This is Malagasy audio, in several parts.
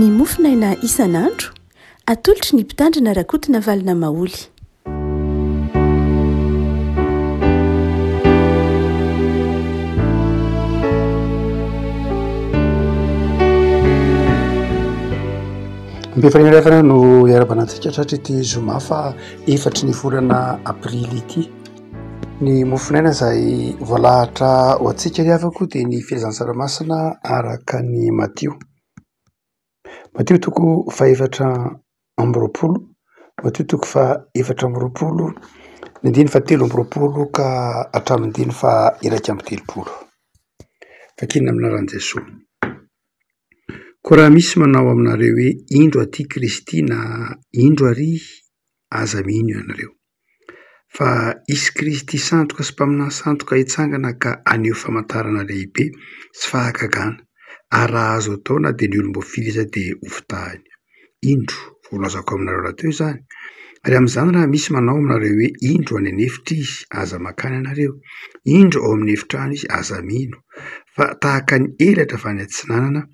Ny mofonaina isan'andro, atolotry ny Mpitandrina Rakotonavalona Maholy. Am-pifaliana ry havana no iarahabana antsika tratry ity zoma faha efatry ny volana aprily ity. Ny mofonaina izay voalahatra ho antsika ry havako dia ny filazantsara masina araka ny Matio. Matio toko fahefatra amby roapolo, Matio toko faha-efatra amby roapolo, ny andininy fahatelo amby roapolo ka hatramin'ny andininy faha-iraika amby telopolo. Vakina amin'ny anaran'i Jesoa. Koa raha misy manao aminareo hoe indro aty Kristy na indro ary, aza mino ianareo. Fa hisy Kristy sandoka sy mpaminany sandoka hitsangana ka haneho famantarana lehibe sy fahagagana, ary raha azo atao na dia ny olom-boafidy aza dia hofitahiny. Indro, voalazako aminareo rahateo izany. Ary amin'izany raha misy manao aminareo hoe, Indro any an'efitra izy, aza mankany ianareo. Indro ao amin'ny efitrano izy, aza mino. Fa tahaka ny elatra avy any atsinanana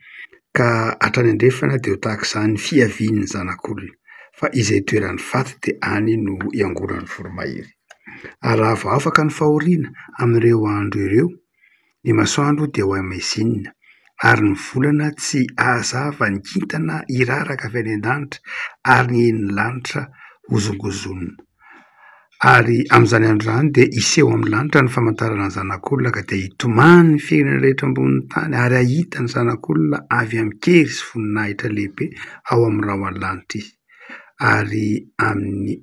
ka hatrany andrefana dia ho tahaka izany ny fiavian'ny Zanak'olona. Fa izay itoeran'ny faty dia any no iangoran'ny voromahery. Ary raha vao afaka ny fahoriana amin'ireo andro ireo, ny masoandro dia ho hamaizinina, ary ny volana tsy hahazava ny kintana hiraraka avy any an-danitra, ary ny henin'ny lanitra hozongozonina. Ary amin'izany andro izany dia hiseho amin'ny lanitra ny famantarana ny Zanak'olona, ka dia hitomany ny firenena rehetra ambonin'ny tany, ary hahita ny Zanak'olona avy amin-kery sy voninahitra lehibe ao amin'ny rahon'ny lanitra izy. Ary amin'ny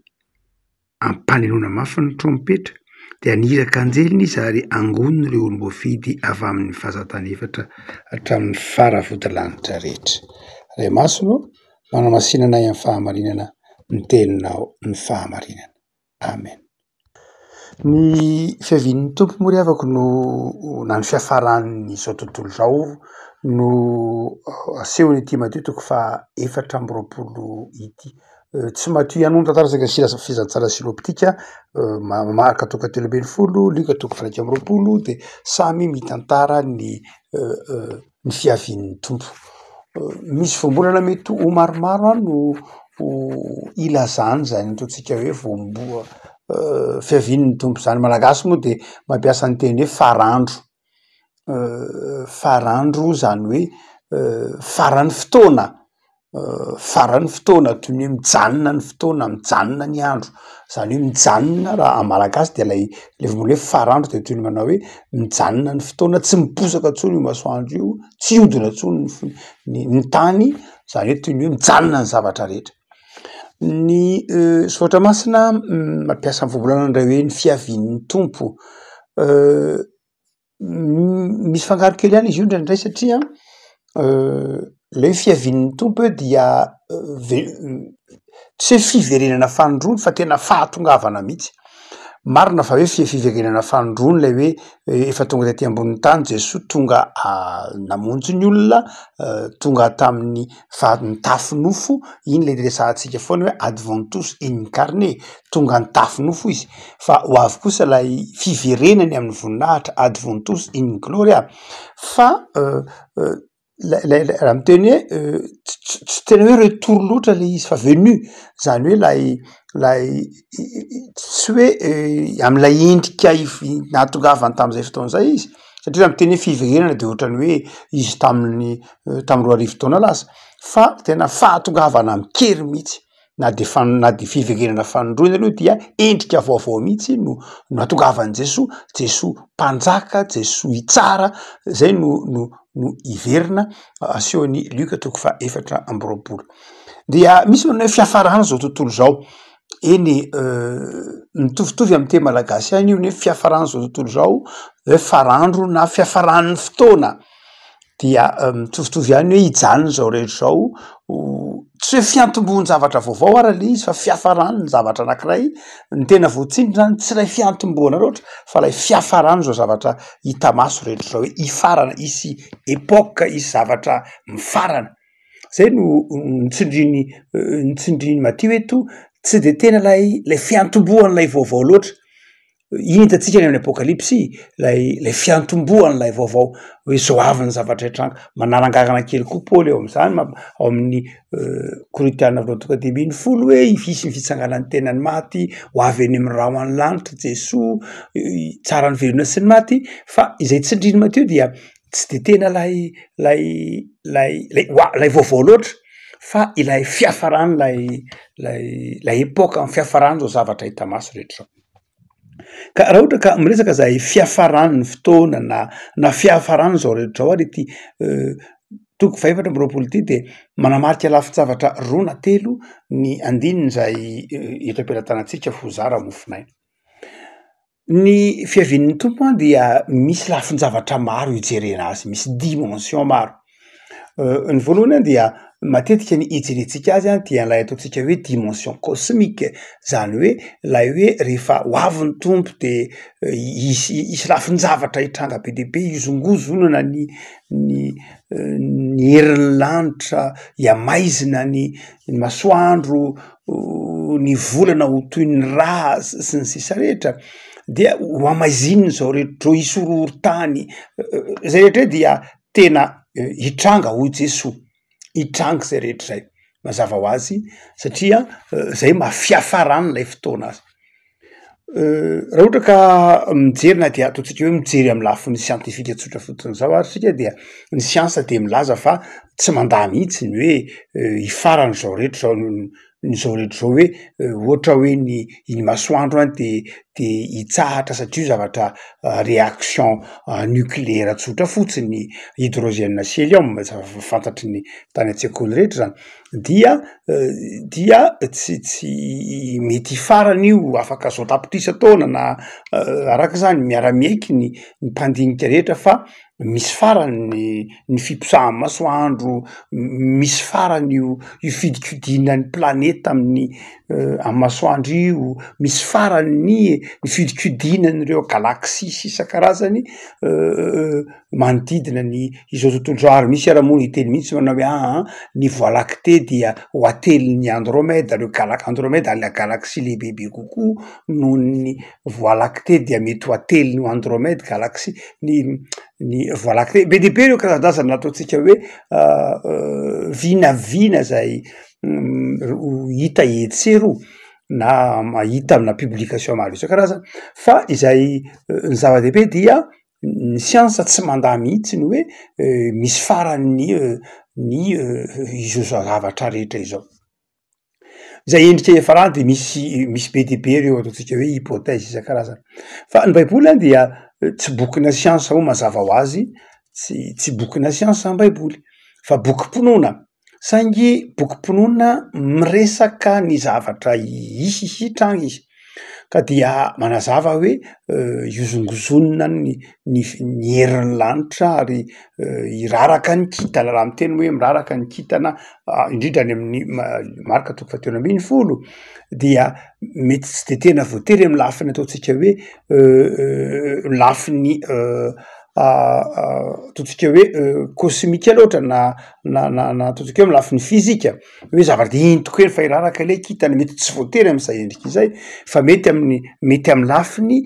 ampanenoana mafy ny trompetra, dia haniraka anjeliny izy ary hangoniny ireo olom-boafidy avy amin'ny vazan-tany efatra hatramin'ny faravodilanitra rehetra. Ray Masina ô, manamasina anay amin'ny fahamarinana ny teninao ny fahamarinana. Amen. Ny fiavian'ny Tompo moa ry havako no na ny fiafaran'izao tontolo izao no asehon'ity Matio toko faha 24 ity. Tsy Matio ihany moa no mitantara saingy asiana filazantsara sinoptika, Marka toko fahatelo ambin'ny folo, Lioka toko faha 21 dia samy mitantara ny ny fiavian'ny Tompo. Misy voambolana mety ho maromaro no ho ilazana izany ataontsika hoe voamboa fiavian'ny Tompo izany. Malagasy moa dia mampiasa ny teny hoe farandro, farandro izany hoe faran'ny fotoana. Faran'ny fotoana toy ny hoe mijanona ny fotoana, mijanona ny andro, zany hoe mijanona raha amin'ny malagasy de lay le voambolana hoe farandro de toy ny manao hoe mijanona ny fotoana, tsy miposaka intsony io masoandro io, tsy hiodina intsony ny f- ny ny tany, zany hoe toy ny hoe mijanona ny zavatra rehetra. Ny soratra masina mampiasa ny voambolana indray hoe ny fiavian'ny Tompo. Misy fangaro kely ihany izy io indraindray satria le hoe fiavian'ny Tompo eo dia ve- tsy hoe fiverenana fanindroany fa tena fahatongavana mihitsy. Marina fa hoe fi- fiverenana fanindroany lay hoe efa tonga tety ambonin'ny tany Jesoa, tonga namonjy ny olona, tonga tamin'ny fa nitafy nofo, iny le resahantsika foana hoe adventus incarné, tonga nitafy nofo izy, fa ho avy kosa ilay fiverenany amin'ny voninahitra adventus in gloria, fa lay lay raha miteny hoe tsy tena hoe retour loatra le izy fa venue, zany hoe lay lay tsy hoe am'lay endrika nahatongavany tam'zay fotoana zay izy, satria raha miteny hoe fiverenana de ohatran'ny hoe izy tamin'ny tamin'ny 2000 taona lasa, fa tena fahatongavana amin-kery mihitsy na de fan- na de fiverenana fanindroany aloha dia endrika vaovao mihitsy no nahatongavan'i Jesoa, Jesoa mpanjaka, Jesoa hitsara, zay no no no hiverina asehon'i Lioka toko faha 24. Dia misy manao hoe fiafarana zao tontolo zao, eny e, mitovitovy amy teny malagasy ihany io ny hoe fiafaran'izao tontolo zao, hoe farandro na fiafaran'ny fotoana. dia mitovitovy ihany hoe hijanona izao rehetra izao, tsy hoe fiantombohan-javatra vaovao ara le izy fa fiafarany ny zavatra anankiray, ny tena voatsindry zany tsy ilay fiantombohana loatra fa ilay fiafarany zao zavatra hita maso rehetra izao hoe hifarana, hisy epoque, hisy zavatra mifarana, zay no nitsindrin'i nitsindrin'i Matio eto, tsy de tena lay lay fiantombohan'ilay vaovao loatra. Iny hitantsika any amin'ny apokalypsy ilay ilay fiantombohan'ilay vaovao hoe zao avy ny zavatra hitranga. Manarangarana kely koa Paoly eo am'zany ma- ao amin'ny Korintiana voalohany toko faha-dimy ambin'ny folo hoe hisy ny fitsanganan'ny tenan'ny maty, ho avy eny amin'ny rahona lanitra Jesoa, hitsara ny velona sy ny maty, fa izay tsindrin'i Matio dia tsy de tena lay lay lay lay oa- lay vaovao loatra fa ilay fiafaran'ilay lay lay epoka ny fiafaran'izao zavatra hita maso rehetra zao. Ka raha ohatra ka miresaka zay fiafaran'ny fotoana na na fiafaran'izao rehetra zao ary ity toko faha-24 ity de manamarika lafin-javatra roa na telo ny andininy zay eto am-pelatanantsika ho zara mofonaina. Ny fiavian'ny Tompo an dia misy lafin-javatra maro ijerena azy, misy dimension maro. Ny voalohany dia matetika ny ijerentsika azy dia ilay ataontsika hoe dimension cosmique, zany hoe ilay hoe rehefa ho avy ny Tompo de hisy hisy lafin-javatra hitranga be dia be, hihozongozonana ny ny ny herin'ny lanitra, hihamaizina ny masoandro, ny volana ho toy ny rà sy ny sisa rehetra, dia ho hamaizinina izao rehetra izao, hisy horohorontany, zay rehetra izay dia tena hitranga hoy Jesoa, hitranga izay rehetra izay, mazava ho azy satria zay maha fiafaran'ilay fotoana azy. Raha ohatra ka mijery na dia ataontsika hoe mijery amin'ny lafiny siantifika tsotra fotsiny zao ary isika dia ny siansa dia milaza fa tsy mandà mihitsy ny hoe hifarana izao rehetra izao ny zao rehetra zao hoe ohatra hoe ny iny masoandro any de de hitsahatra satria io zavatra réaction nucléaire tsotra fotsiny, hydrogène sy hélium zava- fantatry ny tany an-tsekoly rehetra zany, dia dia tsy tsy mety hifarana io afaka zao tapitrisa taona na arak'izany miara-miaiky ny ny mpandinika rehetra fa misy farany ny ny fiposahan'ny masoandro, misy farany io io fiodikodinan'ny planeta amin'ny amy masoandro io, misy farany ny ny fiodikodinan'ireo galaxie sy isan-karazany manodidina ny izao tontolo izao, ary misy ara moa ny hiteny mihitsy manao hoe aa ny voie lactée dia ho atelin'ny Andromède reo galax- Andromède ary la galaxie lehibebe kokoa noho ny voie lactée dia mety ho atelin'io Andromède galaxie ny ny voie lactée. Be dia be ireo karazan-drazana ataontsika hoe vinavina zay ho hita etsy sy eroa na mahita amina publication maro isan-karazany fa izay ny zava-dehibe dia ny siansa tsy mandà mihitsy ny hoe misy farany ny ny izao zavatra rehetra izao. Zay endrika hiafarany de misy misy be dia be ireo ataontsika hoe hypothèse isan-karazany. Fa ny baiboly an dia tsy bokina siansa moa mazava ho azy, tsy tsy bokina siansa ny baiboly fa bokim-pinoana, saingy bokim-pinoana miresaka ny zavatra hisy hitranga izy. Ka dia manazava hoe hihozongozonina ny ny ny herin'ny lanitra ary hiraraka ny kintana, raha miteny hoe miraraka ny kintana indrindra any amin'ny Marka toko fahatelo ambin'ny folo dia mety tsy de tena voatery amy lafiny ataontsika hoe lafiny ataontsika hoe kôsmika loatra na na na na ataontsika hoe amy lafiny fizika. Hoe zava-dehibe eny fa hiraraka ilay kintana, mety tsy voatery am'zay endrika izay fa mety amin'ny mety amy lafiny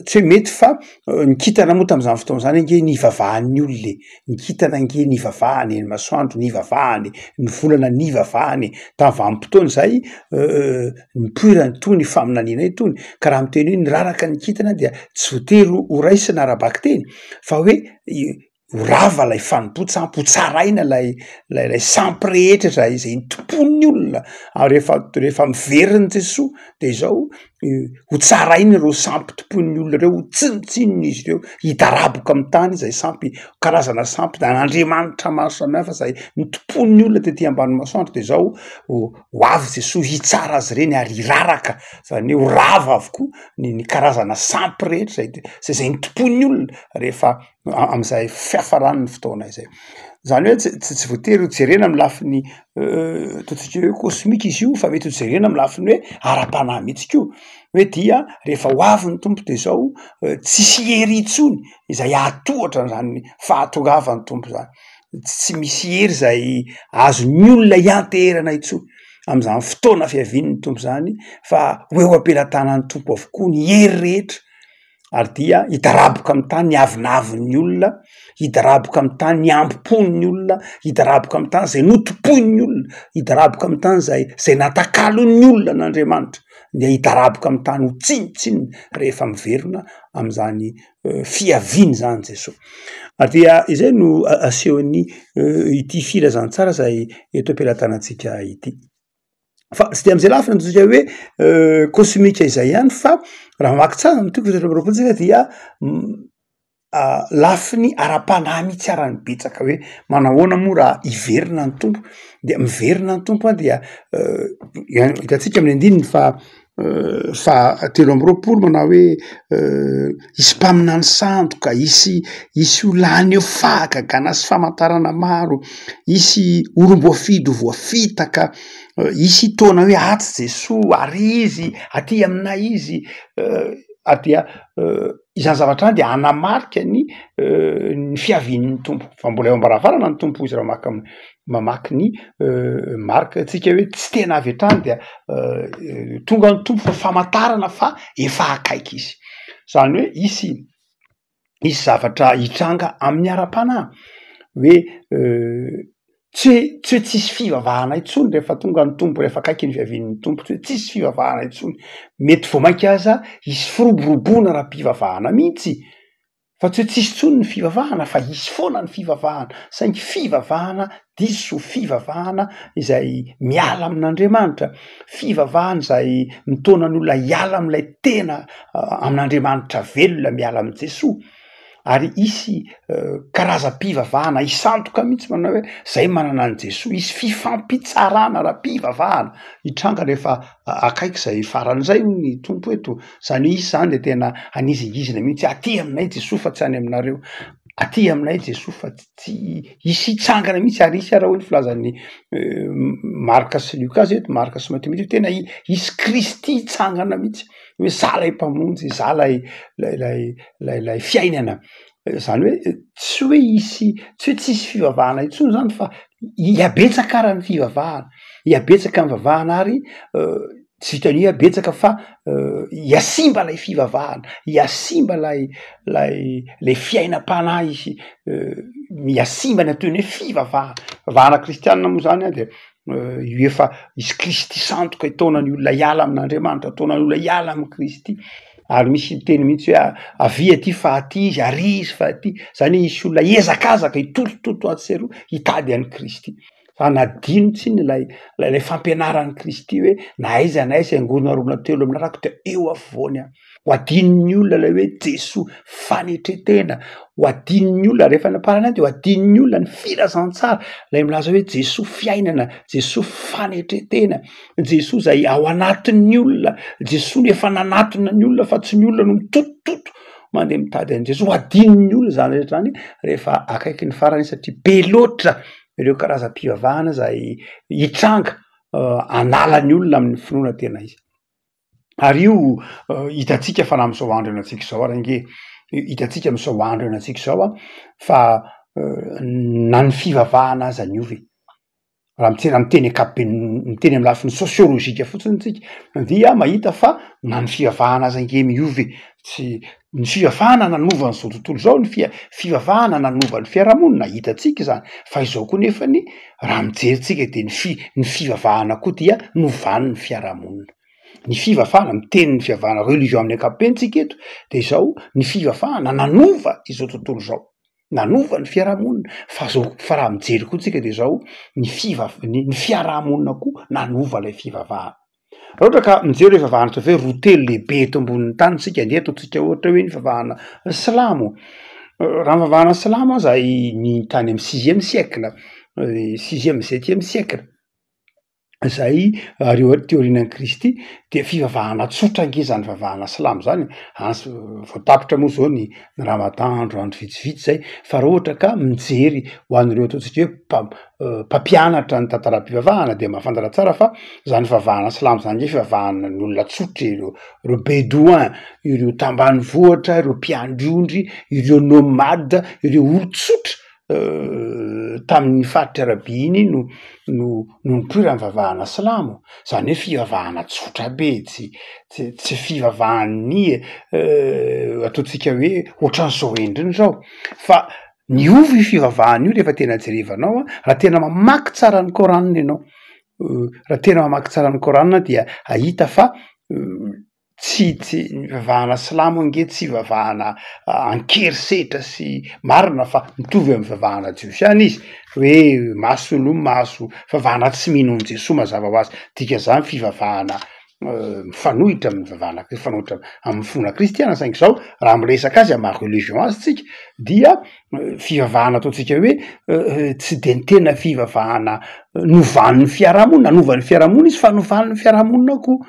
tsy hoe mety fa ny kintana moa tam'zany fotoana zany ange nivavahan'ny olona e, ny kintana ange nivavahana e, ny masoandro nivavahana e, ny volana nivavahana e, tamy vanim-potoana zay nipoirany itony faminaniana itony, ka raha miteny hoe niraraka ny kintana dia tsy voatery ho raisina ara-bakiteny fa hoe ho rava ilay fanompoan-tsampy, ho tsaraina ilay ilay ilay sampy rehetra izay izay nitompoan'ny olona, ary rehefa rehefa miverina Jesoa de izao ho tsaraina ireo sampy tompoin'ny olona ireo, ho tsinontsinona izy ireo, hidaraboka amin'ny tany izay sampy, karazana sampy na andriamanitra maro samihafa izay nitompoan'ny olona tety ambany masoandro de izao ho ho avy Jesoa hitsara azy ireny ary hiraraka, zany hoe ho rava avokoa ny ny karazana sampy rehetra izay zay zay nitompoan'ny olona rehefa am'zay fiafaran'ny fotoana izay. Zany hoe tsy tsy tsy voatery ho jerena amy lafiny ataontsika hoe kôsmika izy io fa mety ho jerena amy lafiny hoe ara-panahy mihitsy koa, hoe dia rehefa ho avy ny Tompo de zao tsisy hery intsony izay hahatohatra an'zany fahatongavan'ny Tompo zany, tsy misy hery zay azon'ny olona ianteherana intsony. amin'izany fotoana fiavian'ny Tompo izany fa ho eo am-pelatanan'ny Tompo avokoa ny hery rehetra ary dia hidaraboka amin'ny tany ny avonavon'ny olona, hidaraboka amin'ny tany ny hambom-pon'ny olona, hidaraboka amin'ny tany izay notompoin'ny olona, hidaraboka amin'ny tany izay izay natakalon'ny olona an'Andriamanitra, dia hidaraboka amin'ny tany ho tsinontsinona rehefa miverina amin'izany fiaviany izany Jesoa. Ary dia izay no asehon'ny ity filazantsara izay eto am-pelatanantsika ity. Fa tsy de am'zay lafiny antsika hoe kosmika izay ihany fa raha mamaky tsara ny toko faha 23 tsika dia lafiny ara-panahy mihitsy ara ny betsaka hoe manahoana moa raha hiverina ny Tompo, de miverina ny Tompo an dia hitantsika amin'ny andininy faha faha23 manao hoe hisy mpaminany sandoka, hisy hisy ho lany eo fahagagana sy famantarana maro, hisy olom-boafidy ho voafitaka, hisy hitaona hoe atsy Jesoa, ary izy aty aminay izy, ary dia izany zavatra izany dia hanamarika ny ny fiavian'ny Tompo, fa mbola eo am-baravarana ny Tompo hoy izy raha maka mamaky ny Marka tsika hoe tsy tena avy hatrany dia tonga ny Tompo fa famantarana fa efa akaiky izy, zany hoe hisy hisy zavatra hitranga amin'ny ara-panahy hoe Tsy hoe tsy hoe tsisy fivavahana intsony rehefa tonga ny Tompo, rehefa akaiky ny fiavian'ny Tompo, tsy hoe tsisy fivavahana intsony. Mety vao mainka aza hisy firoboroboana ara-pivavahana mihitsy, fa tsy hoe tsisy intsony ny fivavahana fa hisy foana ny fivavahana, saingy fivavahana diso, fivavahana izay miala amin'Andriamanitra, fivavahana izay mitaona ny olona hiala amin'ilay tena amin'Andriamanitra velona, miala amin'i Jesoa. Ary hisy karazam-pivavahana hisandoka mihitsy manao hoe zay manana an'i Jesoa, hisy fifampitsarana ara-pivavahana hitranga rehefa akaiky izay farany izay hoy ny Tompo eto, zany hoe hisy zany de tena hanizingizina mihitsy aty aminay Jesoa fa tsy any aminareo, aty aminay Jesoa fa tsy hisy hitsangana mihitsy ary hisy ara hoy ny filazan'ny Marka sy Lioka azy eto, Marka sy Matio mihitsy hoe tena hisy Kristy hitsangana mihitsy. hoe za lay mpamonjy, za lay lay lay lay lay fiainana, zany hoe tsy hoe hisy tsy hoe tsisy fivavahana intsony zany fa hihabetsaka ara ny fivavahana, hihabetsaka ny vavahana ary tsy vitan'ny hoe hihabetsaka fa hihasimba lay fivavahana, hihasimba lay lay lay fiainam-panahy sy mihasimba ny atao hoe fivavahana, fivavahana kristianina moa zany an de Io efa hisy Kristy sandoka hitaona ny olona hiala amin'Andriamanitra, hitaona ny olona hiala amin'i Kristy, ary misy miteny mihitsy hoe avia aty fa aty izy, ary izy fa aty, zany hoe hisy olona hihazakazaka hitotototo atsy sy aroa hitady an'i Kristy, fa hanadino tsinona ilay ilay fampianaran'i Kristy hoe na aiza na aiza hiangonana roa na telo amin'ny anarako dia eo afovoany aho. Ho adinon'ny olona ilay hoe Jesoa fanetren-tena, ho adinon'ny olona rehefa namparany ahy de ho adinon'ny olona ny filazantsara ilay milaza hoe Jesoa fiainana, Jesoa fanetren-tena, Jesoa zay ao anatin'ny olona, Jesoa no efa nanatona ny olona fa tsy ny olona no mitotototo mandeha mitady an'i Jesoa, ho adinon'ny olona zany rehetra zany rehefa akaiky ny farany satria be loatra ireo karazam-pivavahana zay hitranga hanala ny olona amin'ny finoana tena izy. Ary io hitantsika fa na am'zao andro iainantsika izao ary ange, hitantsika am'zao andro iainantsika izao an, fa na ny fivavahana aza niova e, raha mitsena miteny ankapobeny miteny amy lafiny sôsiôlôjika fotsiny tsika dia mahita fa na ny fivavahana aza ange miova e, tsy ny fivavahana nanova an'izao tontolo izao, ny fia- fivavahana nanova ny fiarahamonina, hitantsika izany, fa izao koa nefany raha mijery tsika de ny fi- ny fivavahana koa dia novany ny fiarahamonina. Ny fivavahana, miteny ny fivavahana religion amin'ny ankapobeny tsika eto de izao, ny fivavahana nanova izao tontolo izao, nanova ny fiarahamonina, fa zao fa raha mijery koa tsika de zao, ny fivav- ny ny fiarahamonina koa nanova ilay fivavahana. Raha ohatra ka mijery hoe fivavahana ataovy hoe roa telo lehibe eto ambonin'ny tany isika, ndeha ataontsika ohatra hoe ny fivavahana silamo, raha ny fivavahana silamo aza ny tany amin'ny sixième siècle, sixième septième siècle, zay ary eo aty aorianan'i Kristy de fivavahana tsotra ange zany fivavahana silamo zany e, ans- vao tapitra moa zao ny ny ramadan andro andro vitsivitsy zay fa raha ohatra ka mijery ho an'ireo ataontsika hoe mpa- mpampianatra ny tantaram-pivavahana de mahafantatra tsara fa zany fivavahana silamo zany nge fivavahana ny olona tsotra e, ireo ireo bedouin, ireo tambanivohitra, ireo mpiandry ondry, ireo nomade, ireo olon-tsotra. tamin'ny faritra Arabia iny no no no nipoiran'ny fivavahana silamo, zany hoe fivavahana tsotra be, tsy tsy tsy fivavahan'ny ataontsika hoe ohatran'izao endriny zao fa niova io fivavahana io rehefa tena jerevanao an, raha tena mamaky tsara ny coran ianao, raha tena mamaky tsara ny coran dia ahita fa tsy tsy ny fivavahana silamo ange tsy ivavahana an-kerisetra sy marina fa mitovy amin'ny fivavahana jiosy ihany izy hoe maso no maso, fivavahana tsy mino an'i Jesoa mazava ho azy, dikan'izany fivavahana mifanohitra amin'ny fivavahana mifanohitra amin'ny finoana kristiana saingy zao raha miresaka azy amin'ny maha religion azy tsika dia fivavahana ataontsika hoe tsy de ny tena fivavahana novan'ny fiarahamonina, nanova ny fiarahamonina izy fa novan'ny fiarahamonina koa.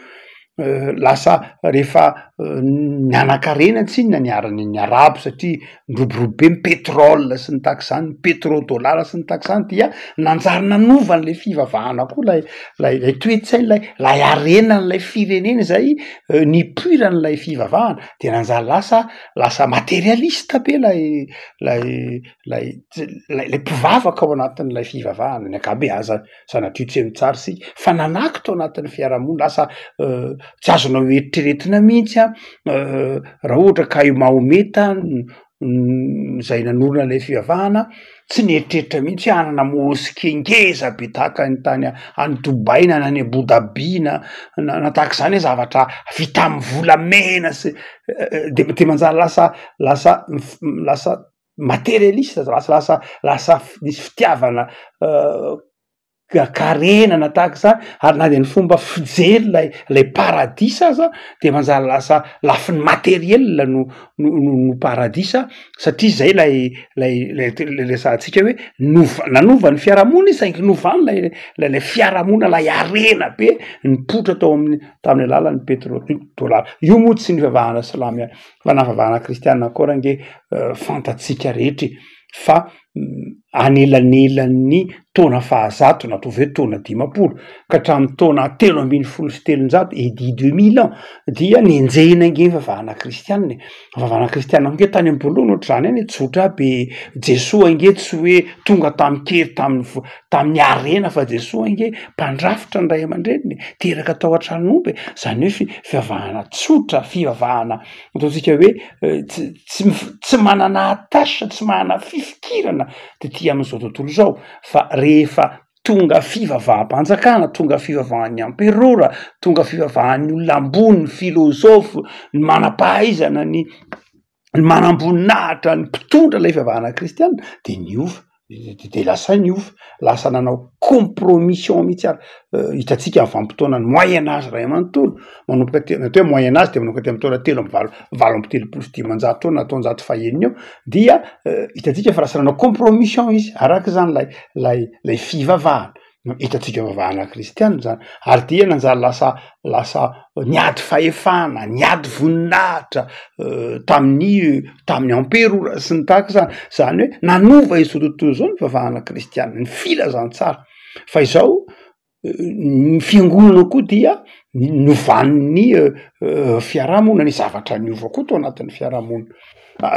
Lasa rehefa nianakarena tsinona ny ara- ny arabo satria niroborobo be ny petrole sy ny tahaka izany, ny petro-dollar sy ny tahaka izany dia nanjary nanova an'ilay fivavahana koa lay lay lay toe-tsaina lay lay harenan'ilay firenena izay nipoiran'ilay fivavahana de nanjary lasa lasa materialista be lay lay lay lay lay mpivavaka ao anatin'ilay fivavahana ny ankabeazany. Sanatria tsy mitsara isika fa nanaky tao anatin'ny fiarahamonina, lasa tsy azonao eritreretina mihitsy an raha ohatra ka i Mahometa zay nanorina ilay fivavahana tsy nieritreritra mihitsy hoe hanana mosquée ngeza be tahaka ny tany any Dubai na any Abu Dhabi na na tahaka izany hoe zavatra vita amin'ny volamena sy de de manjary lasa lasa lasa materialiste lasa lasa lasa nisy fitiavana karena na tahaka izany ary na de ny fomba fijery lay lay paradisa aza de manjary lasa lafiny materiel no no no paradisa satria zay lay lay lay resahantsika hoe nova- nanova ny fiarahamonina izy saingy novany lay lay lay fiarahamonina lay harena be nipoitra tao amin'ny tamin'ny alalan'ny petro- dollar io moa tsy ny fivavahana silamo ihany Fa na vavahana kristiana akory ange fantatsika rehetra e, fa anelanelan'ny taona fahazato na ataovy hoe taona 50 ka hatramin'ny taona 313 et dix 2000 ans dia nenjehina ange ny vavahana kristiana e, vavahana kristiana ange tany am-boalohany ohatr'izany ihany e, tsotra be, Jesoa ange tsy hoe tonga tamin-kery tamin'ny vo- tamin'ny harena fa Jesoa ange mpandrafitra ny ray aman-dreniny e, teraka tao an-tran'omby e, zany hoe fi- fivavahana tsotra, fivavahana ataontsika hoe tsy tsy mif- tsy manana attache, tsy manana fifikirana tety amin'izao tontolo izao fa rehefa tonga fivavaham-panjakana, tonga fivavahan'ny amperora, tonga fivavahan'ny olona ambony, ny filôzôfy, ny manam-pahaizana, ny ny manamboninahitra, ny mpitondra ilay fivavahana kristiana de niova, de lasa niova, lasa nanao compromission mihitsy ary, hitantsika ny vanim-potoanan'ny moyen age ray manontolo, manomboka aty, ny atao hoe moyen age de manomboka aty amin'ny taona telo amby valo, 338 eo na taonjato fahenina eo dia hitantsika fa lasa nanao compromission izy arak'izany lay lay lay fivavahana. no hitantsika fivavahana kristiana zany, ary dia nanjary lasa lasa niady fahefana, niady voninahitra tamin'ny tamin'ny amperora sy ny tahaka izany, zany hoe nanova izao tontolo izao ny fivavahana kristiana, ny filazantsara, fa izao ny fiangonana koa dia novan'ny fiarahamonina, ny zavatra niova koa tao anatin'ny fiarahamonina.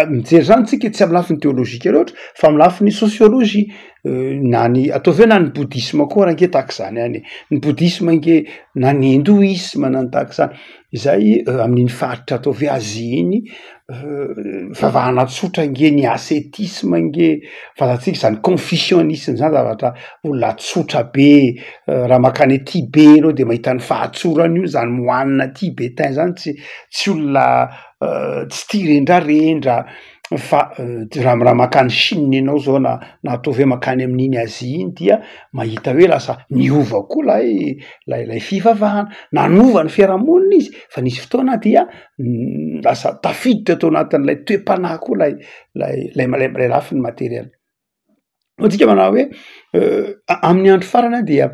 Mijery zany tsika tsy amy lafiny teolojika loatra fa amy lafiny sosiolojia, na ny ataovy hoe na ny bodisma koa ary ange tahak'izany ihany e, ny bodisma ange na ny hindoisma na ny tahak'izany, izay amin'iny faritra ataovy hoe Azia iny, fivavahana tsotra ange ny asetisma ange, fantatsika zany confucianisme zany zavatra olona tsotra be, raha mankany Tibet enao de mahita ny fahatsorany io zany moine tibetain zany tsy tsy olona tsy tia rendrarendra fa raha raha mankany Chine ianao zao na na ataovy hoe mankany amin'iny Azia iny dia mahita hoe lasa niova koa lay lay lay fivavahana, nanova ny fiarahamonina izy fa nisy fotoana dia lasa tafiditra tao anatin'ilay toe-panahy koa lay lay lay lay lafiny materiel. Hoy tsika manao hoe amin'ny andro farany dia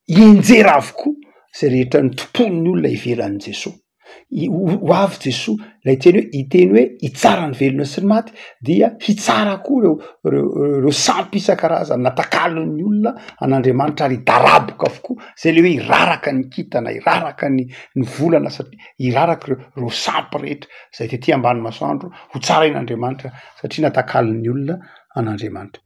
hianjera avokoa zay rehetra nitompoan'ny olona ivelan'i Jesoa. Ho avy Jesoa, ilay teny hoe hiteny hoe hitsara ny velona sy ny maty dia hitsara koa ireo ireo ireo sampy isan-karazany natakalon'ny olona an'Andriamanitra ary hidaraboka avokoa, zay le hoe hiraraka ny kintana, hiraraka ny ny volana satria hiraraka ireo ireo sampy rehetra zay tety ambany masoandro ho tsarain'Andriamanitra satria natakalon'ny olona an'Andriamanitra.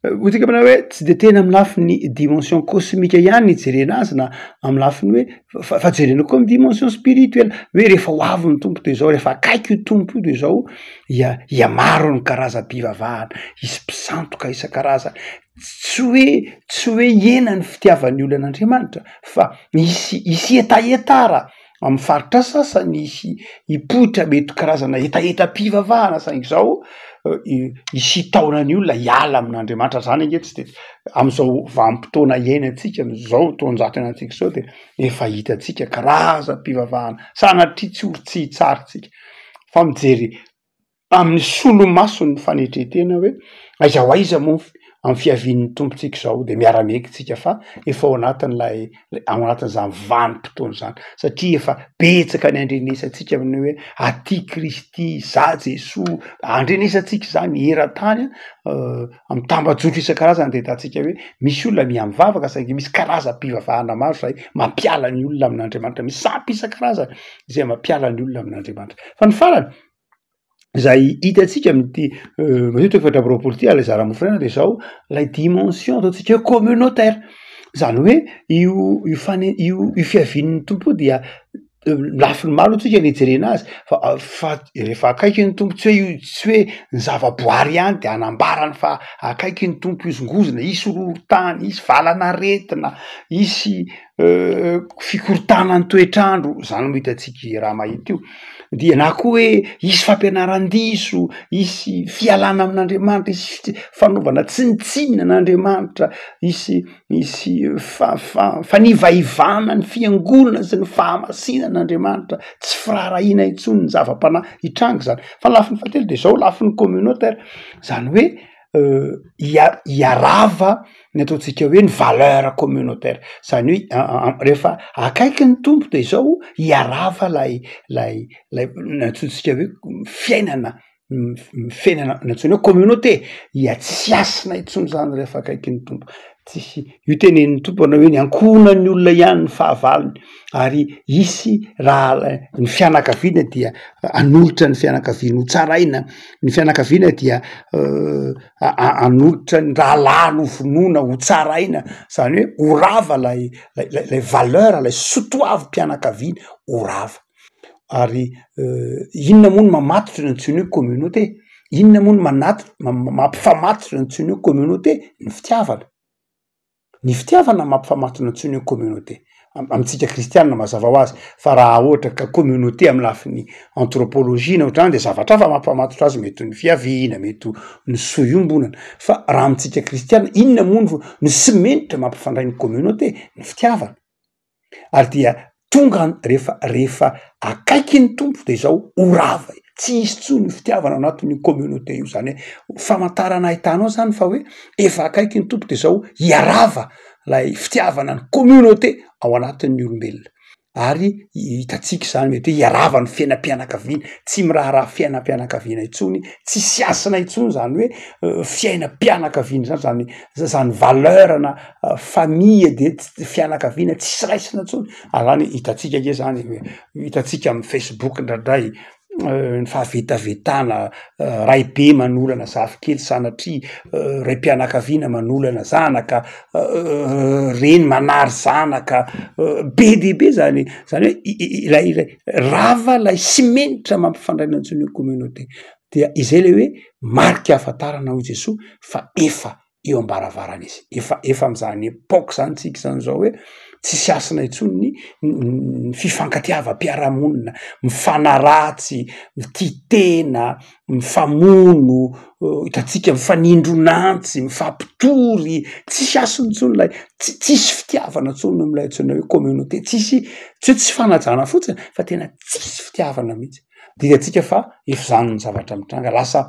Hoy tsika manao hoe tsy de tena amy lafiny dimension cosmique ihany ny ijerena azy na amy lafiny hoe fa fa jerena koa amy dimension spirituelle hoe rehefa ho avy ny Tompo de zao, rehefa akaiky io Tompo io de zao hihamaro ny karazam-pivavahana, hisy mpisandoka isan-karazany, tsy hoe tsy hoe hihena ny fitiavan'ny olona an'Andriamanitra fa hisy hisy hetaheta ara Amin'ny faritra sasany hisy hipoitra mety karazana hetahetam-pivavahana saingy izao hisy hitaona ny olona hiala amin'Andriamanitra, zany ange tsy de am'zao vanim-potoana iainantsika am'zao taonjato iainantsika zao de efa hitantsika karazam-pivavahana, sanatria tsy ho tsy hitsara tsika fa mijery amin'ny solomason'ny fanetren-tena hoe aiza ho aiza moa amin'ny fiavian'ny Tompontsika izao de miara-miaiky tsika fa efa ao anatin'ilay ao anatin'izany vanim-potoana izany satria efa betsaka ny andrenesantsika amin'ny hoe aty Kristy, za Jesoa, andrenesantsika izany eran-tany amin'ny tambajotra isan-karazany de ahitantsika hoe misy olona miha-mivavaka saingy misy karazam-pivavahana maro zay mampiala ny olona amin'Andriamanitra, misy sampy isan-karazany izay mampiala ny olona amin'Andriamanitra. Fa ny farany izay hitantsika amin'ity Matio toko 24 ity ary ilay zara-mofonaina de zao, lay dimension ataontsika hoe communautaire, zany hoe io io fane- io io fiavian'ny Tompo io dia lafiny maro tsika ny ijerena azy fa fa rehefa akaiky ny Tompo tsy hoe io tsy hoe ny zavaboary ihany de anambarany fa akaiky ny Tompo hihozongozona, hisy horohorontany, hisy valan'aretina, hisy fikorontanan'ny toetr'andro, zany moa hitantsika raha mahita io, dia na koa hoe hisy fampianaran-diso, hisy fialana amin'Andriamanitra, hisy fanaovana tsinontsinona an'Andriamanitra, hisy hisy fa- fa- fanivaivana ny fiangonana sy ny fahamasinan'Andriamanitra, tsy firaharahiana intsony ny zava-panahy, hitranga zany. Fa ny lafiny fahatelo de zao lafiny communautaire, zany hoe hia- hiarava ny ataontsika hoe ny valeur communautaire, zany hoe rehefa akaiky ny Tompo de zao hiarava lay lay lay nantsointsika hoe fiainana fiainana nantsoina hoe communauté, ia tsisy hasina intsony zany rehefa akaiky ny Tompo, tsisy io tenenin'ny Tompo anao hoe ny ankohonan'ny olona ihany ny fahavalony ary hisy raha ny fianakaviana dia hanolotra ny fianakaviany ho tsaraina, ny fianakaviana dia hanolotra ny rahalahiny ho vonoina, ho tsaraina, zany hoe ho rava lay lay valeur, lay soatoavim-pianakaviana ho rava, ary inona moa no mamatotra ny antsoina hoe communauté? Inona moa no manato- mampifamatotra ny antsoina hoe communauté? Ny fitiavana. Ny fitiavana mampifamatona antsoina hoe communauté, amintsika kristianina mazava ho azy, fa raha ohatra ka communauté amy lafiny anthropologie na ohatr'izany de zavatra hafa mampifamatotra azy, mety ho ny fiaviana, mety ho ny soa iombonana, fa raha amintsika kristianina inona moa no no simenitra mampifandray ny communauté? Ny fitiavana. Ary dia tonga rehefa rehefa akaiky ny Tompo de zao ho rava e, tsy hisy intsony io fitiavana ao anatin'io communauté io, zany hoe famantarana ahitanao zany fa hoe efa akaiky ny Tompo de zao hiarava lay fitiavana ny communauté ao anatin'ny olombelona, ary hitantsika zany mety hoe hiarava ny fiainam-pianakaviana, tsy miraharaha fiainam-pianakaviana intsony, tsisy hasina intsony zany hoe fiainam-pianakaviana zany, zany zany valeur na famille de fianakaviana tsisy raisina intsony, ary zany hitantsika ange zany e, hitantsika amy facebook indraindray ny fahavetavetana, raibe manolana zafikely sanatria, raim-pianakaviana manolana zanaka, reny manary zanaka, be dia be zany, zany hoe ilay ilay rava lay simenitra mampifandray ny antsoina hoe communauté, dia izay le hoe marika ahafantarana hoy Jesoa fa efa eo am-baravarana izy, efa efa am'zany epoque zany tsika zany zao hoe tsisy hasina intsony ny ny fifankatiavam-piarahamonina, mifanaratsy, mitia tena, mifamono, hitantsika mifanindron'antsy, mifampitory, tsisy hasina intsony lay ts- tsisy fitiavana intsony am'lay antsoina hoe communauté, tsisy tsy hoe tsy fanajana fotsiny fa tena tsisy fitiavana mihitsy, de hitantsika fa efa zany ny zavatra mitranga, lasa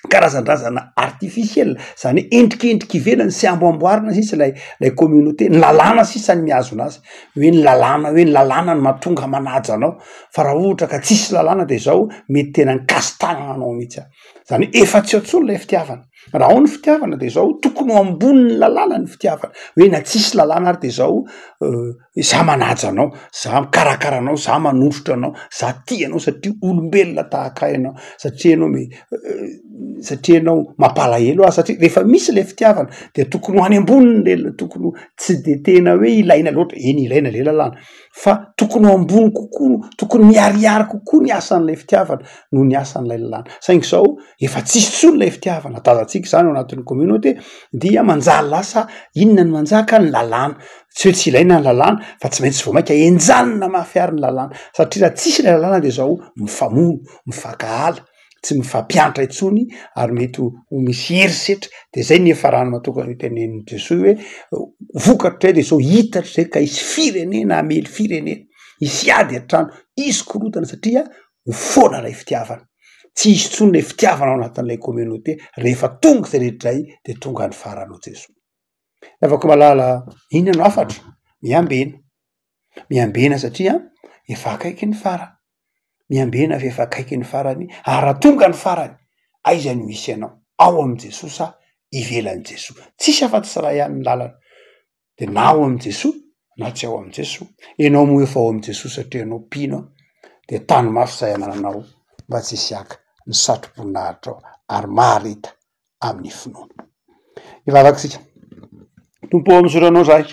karazandrazana artificiel, zany hoe endrikendrika ivelany sy amboamboarina sisa lay lay communauté, ny lalàna sisa ny mihazona azy, hoe ny lalàna hoe ny lalàna no mahatonga manaja anao, fa raha ohatra ka tsisy lalàna de zao mety tena nikasi-tanana anao mihitsy aho, zany hoe efa tsy ao tsony lay fitiavana, raha ao ny fitiavana de zao tokony ho ambonin'ny lalàna ny fitiavana, hoe na tsisy lalàna ary de zao za manaja anao, za mikarakara anao, za manositra anao, za tia anao satria olombelona tahaka ahy ianao, satria ianao me. satria ianao mampalahelo ahy satria rehefa misy le fitiavana de tokony ho any amboniny le tokony ho tsy de tena hoe ilaina loatra, eny ilaina le lalàna fa tokony ho ambony kokoa, tokony miharihary kokoa ny asan'ilay fitiavana noho ny asan'ilay lalàna, saingy zao efa tsisy tsony lay fitiavana, tazantsika zany ao anatin'ny communauté dia manjary lasa inona no manjaka? Ny lalàna, tsy hoe tsy ilaina ny lalàna fa tsy maintsy vao mainka henjanina mafy ary ny lalàna satria raha tsisy ilay lalàna de zao mifamono, mifankahala, tsy mifampiantra intsony ary mety ho misy herisetra de zay ny hiafarany mahatonga ny tenenin'i Jesoa hoe vokatr'izay de zao hitatra zay ka hisy firenena hamely firenena, hisy ady an-trano, hisy korontana satria ho foana ilay fitiavana, tsy hisy intsony ilay fitiavana ao anatin'ilay communauté rehefa tonga izay rehetra izay de tonga ny farany hoy Jesoa. Ry havako malala, inona no hafatra? Miambena, miambena satria efa akaiky ny farany. Miambena fa efa akaiky ny farany, ary raha tonga ny farany, aiza no hisy anao? Ao amin'i Jesoa sa ivelan'i Jesoa? Tsisy afa-tsy iray ihany ny lalana, de na ao amin'i Jesoa na tsy ao amin'i Jesoa. Ianao moa efa ao amin'i Jesoa satria ianao mpino, de tano mafy izay anananao mba tsy hisy haka ny satro-boninahitrao ary mahareta amin'ny finoana. Hivavaka isika. Tompo ô, misaotra anao izahay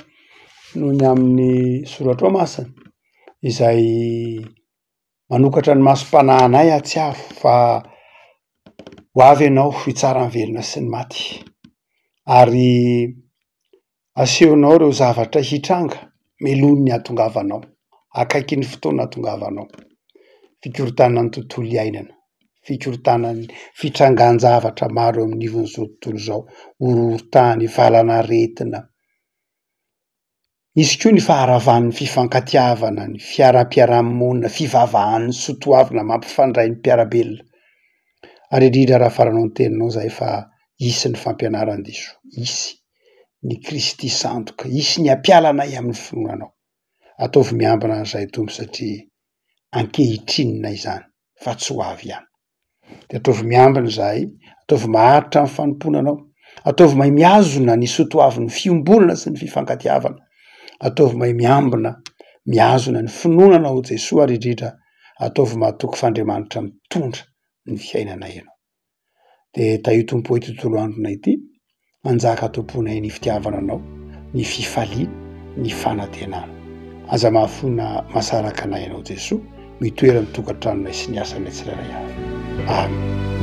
noho ny amin'ny soratrao masina izay manokatra ny masom-panahinay hahatsiaro fa ho avy ianao hitsara ny velona sy ny maty ary Asehonao ireo zavatra hitranga melohin'ny hahatongavanao, akaikin'ny fotoana hahatongavanao. Fikorontanan'ny tontolo iainana, fikorontanan'ny fitrangan-javatra maro eo amin'ny anivon'izao tontolo izao, horohorontany, valan'aretina. Misy koa ny faharavan'ny fifankatiavana, ny fiaram-piarahamonina, fivavahan'ny soa toavina mampifandray ny mpiara-belona. Ary indrindra raha faranao ny teninao izahay fa hisy ny fampianaran-diso, hisy ny Kristy sandoka, hisy ny hampiala anay amin'ny finoana Anao. Ataovy miambina an'izay Tompo satria ankehitrinina izany fa tsy ho avy ihany. Dia ataovy miambina izahay, ataovy maharitra amin'ny fanompoana Anao, ataovy mahay mihazona ny soatoavin'ny fiombonana sy ny fifankatiavana, ataovy mahay miambina, mihazona ny finoana Anao Jesoa ary indrindra ataovy mahatoky fa Andriamanitra mitondra ny fiainanay Ianao. Dia tahio Tompo ô ity tontolo andronay ity, hanjaka tomponay ny fitiavana Anao, ny fifaliana, ny fanantenana. Aza mahafoina mahasaraka anay Ianao Jesoa, mitoera ny tokantranonay sy ny asanay tsirairay avy. Amen.